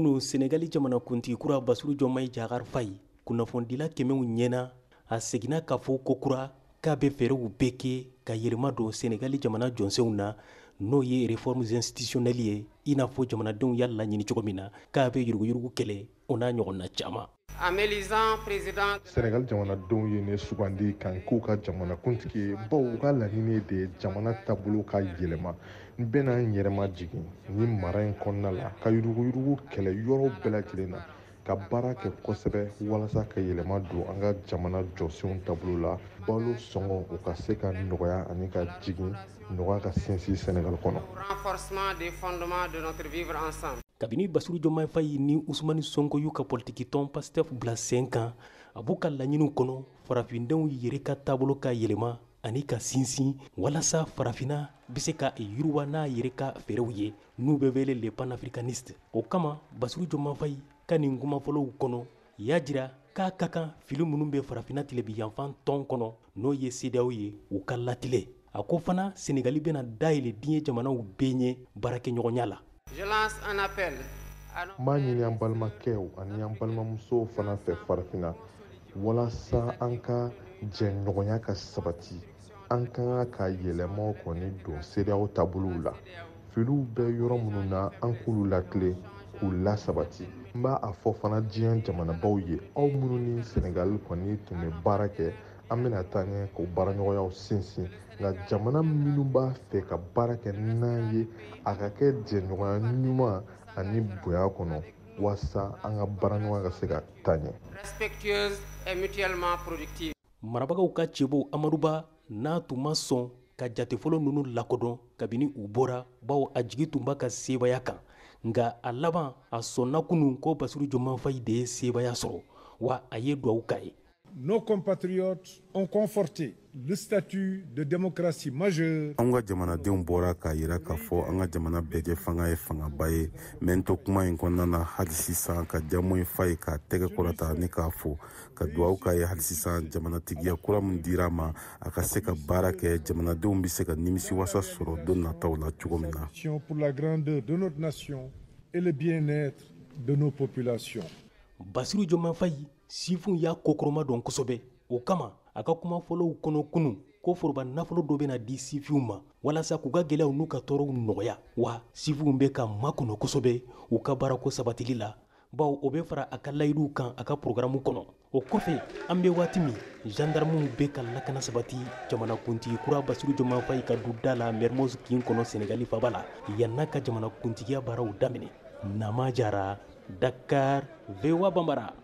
Kunu, Senegali jamanakuntigi kura Basiru Jɔmayi Jakar Fayi, kunnafonidila kɛmɛw ɲɛna, a seginna k'a fɔ kokura k'a bɛ fɛɛrɛw bɛɛ kɛ ka yɛlɛma don Senegali jamana jɔsenw na, n'o ye réformes institutionnelles ye, i n'a fɔ jamanadenw y'a laɲini cogo min na, k'a bɛ yuruguyurugu kɛlɛ, o n'a ɲɔgɔnna caman. Senegal jamanadenw ye ne sugandi kan k'u ka jamanakuntigi ye, bawo u ka laɲini de ye jamana taabolo ka yɛlɛma. N bɛna n yɛrɛ majigin ni mara in kɔnɔna la, ka yuruguyurugu kɛlɛ yɔrɔ bɛɛ lajɛlen na, ka baara kɛ kosɛbɛ walasa ka yɛlɛma don an ka jamana jɔsenw taabolo la, balo sɔngɔ o ka se ka nɔgɔya ani ka jigin, nɔgɔya ka sinsin Senegal kɔnɔ. Kabini Basiru Jɔmayi Fayi ni Usumani Sonko y'u ka politikitɔn Pastef bila sen kan, a b'u ka laɲiniw kɔnɔ farafindenw yɛrɛ ka taabolo ka yɛlɛma ani ka sinsin walasa farafinna bɛ se ka yiriwa n'a yɛrɛ ka fɛɛrɛw ye, n'u bɛ wele le panafricaniste. O kama, Basiru Jɔmayi Fayi ka nin kumafɔlɔw kɔnɔ y'a jira k'a ka kan fili minnu bɛ farafinna tilebinyanfan tɔn kɔnɔ, n'o ye CEDEAO ye, u ka latile. A ko fana Senegali bɛna dayɛlɛ diɲɛ jamanaw bɛɛ ɲɛ baarakɛɲɔgɔnya la. N b'a ɲini an balimakɛw ani an balimamusow fana fɛ farafinna, walasa an ka jɛɲɔgɔnya ka sabati, an ka kan ka yɛlɛmaw kɔni don CEDEAO taabolow la. Filiw bɛ yɔrɔ minnu na, an k'olu lakile k'u lasabati. N b'a a fɔ fana diɲɛ jamanabaw ye, aw minnu ni Senegali kɔni tun bɛ baara kɛ, an bɛna taa ɲɛ k'o baaraɲɔgɔnyaw sinsin. Nka jamana minnu b'a fɛ ka baara kɛ n'an ye, a ka kɛ jɛɲɔgɔnya ɲuman ani bonya kɔnɔ, walasa an ka baaraɲɔgɔnya ka se ka taa ɲɛ. Marabagaw ka cɛbɔ Amaduba n'a tun ma sɔn ka jate fɔlɔ ninnu lakodɔn kabini u bɔra, bawo a jigi tun b'a ka sebaaya kan. Nka a laban, a sɔnna kunun ko Basiru Jɔmayi Fayi de ye sebaaya sɔrɔ, wa a ye duwawu k'a ye. Nos compatriotes ont conforté le statut de démocratie majeure. An ka jamanadenw bɔra k'a yira k'a fɔ an ka jamana bɛɛ fanga ye fangaba ye. N bɛ n to kuma in kɔnɔna na hali sisan ka Diomaye Faye k'a tɛgɛ kɔrɔta ni k'a fo, ka duwawu k'a ye hali sisan, jamanatigiya kura min dira a ma, a ka se ka baara kɛ, jamanadenw bɛ se ka nimisiwasa sɔrɔ don nataw la cogo min na. Pour la grandeur de notre nation et le bien-être de nos populations. Basiru Jɔmayi Fayi, sifinw y'a kokɔrɔma dɔn kosɛbɛ. O kama, a ka kuma fɔlɔw kɔnɔ kunun ko foroba nafolo dɔ bɛna di sifinw ma walasa k'u ka gɛlɛyaw n'u ka tɔɔrɔw nɔgɔya. Wa sifinw bɛ ka makɔnɔ kosɛbɛ u ka baarako sabatili la, bawo o bɛ fara a ka layiduw kan a ka porogaramu kɔnɔ. O kɔfɛ, an bɛ waati min, gendarmew bɛ ka lakana sabati jamanakuntigi kura Basiru Jɔmayi Fayi ka du da la Mermoz kin kɔnɔ, Senegali faba la, yann'a ka jamanakuntigiya baaraw daminɛ. Nama Jara, Dakar, VOA Bambara.